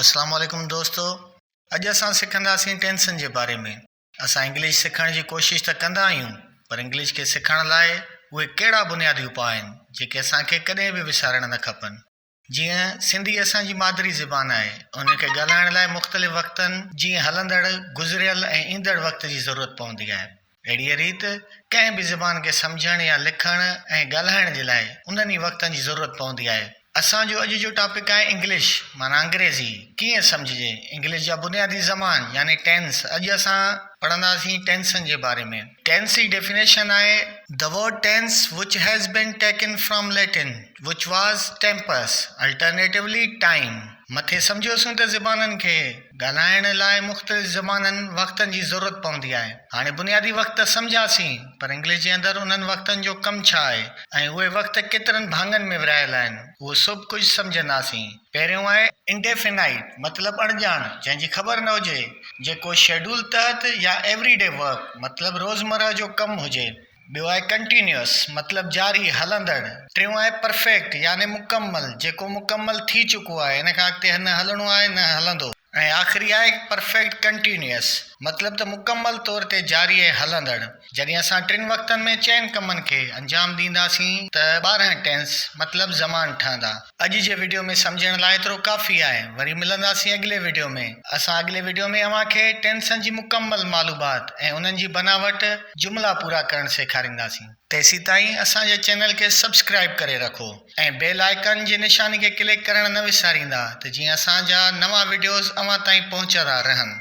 اسلام عليڪم دوستو اڄ اسان سکنداسين ٽينسن جي باري ۾ اسان انگلش سکڻ جي ڪوشش ته ڪندا آهيون پر انگلش کي سکڻ لاء اهي ڪهڙا بنيادي اپاء آهن جيڪي اسان کي ڪڏهن به وسارڻ نه کپن جيئن سنڌي اسان جي مادري زبان آهي ان کي ڳالهائڻ لاء مختلف وقتن جيئن هلندڙ گذريل ۽ ايندڙ وقت جي ضرورت پوندي آهي اهڙيء ريت ڪنهن به زبان کي سمجهڻ يا لکڻ ۽ ڳالهائڻ جي لاء انهن ئي وقتن جي ضرورت پوندي آهي. اسان جو اڄ جو ٽاپڪ آهي انگلش معنيٰ انگريزي ڪيئن سمجهجي، انگلش جا بنيادي زمان يعني ٽينس، اڄ اسان پڙهنداسين ٽينسن جي باري ۾. ٽينس جي ڊيفينيشن آهي. The word tense which has been taken from Latin which was tempus alternatively time مٿي سمجهيوسون ته زبانن کي. ڳالهائڻ لاء مختلف زمانن، وقتن جي ضرورت پوندي آهي. هاڻي بنيادي وقت ته سمجهياسين، پر انگلش جي اندر انهن وقتن جو ڪم ڇا آهي ۽ اهي وقت ڪيترن ڀاڱن ۾ ورهايل آهن، اهو سڀ ڪجهه سمجهنداسين. پهريون آهي Indefinite مطلب اڻڄاڻ، جنهن جي خبر نه هجي، جيڪو شيڊول تحت يا Every Day Work مطلب روزمرهه جو ڪم هجي. ٻيو آهي Continuous مطلب جاري، هلندڙ. ٽيون آهي Perfect يعني مڪمل، جيڪو مڪمل ٿي چڪو آهي، ان کان اڳتي نه هلڻو آهي نه هلندو. ۽ آخري آهي Perfect Continuous مطلب ته مڪمل طور تي جاري ۽ هلندڙ. جڏهن اسان ٽن وقتن ۾ چئن ڪمن کي انجام ڏينداسين ته 12 Tense مطلب زمان ٺهندا. اڄ جي وڊيو ۾ سمجهڻ لاء ايترو ڪافي آهي. وري ملنداسين اڳلي وڊيو ۾. اسان اڳلي وڊيو ۾ اوهان کي ٽينسن جي مڪمل معلومات ۽ انهن جي بناوٽ، جملا پورا ڪرڻ سيکارينداسين. تيسيتائين اسان جي چينل کي سبسڪرائيب ڪري رکو ۽ بيل آئيڪن جي نشاني کي ڪلڪ ڪرڻ نه وساريندا ته جيئن اسان جا نوان وڊيوز اوهان تائين پهچندا رهن.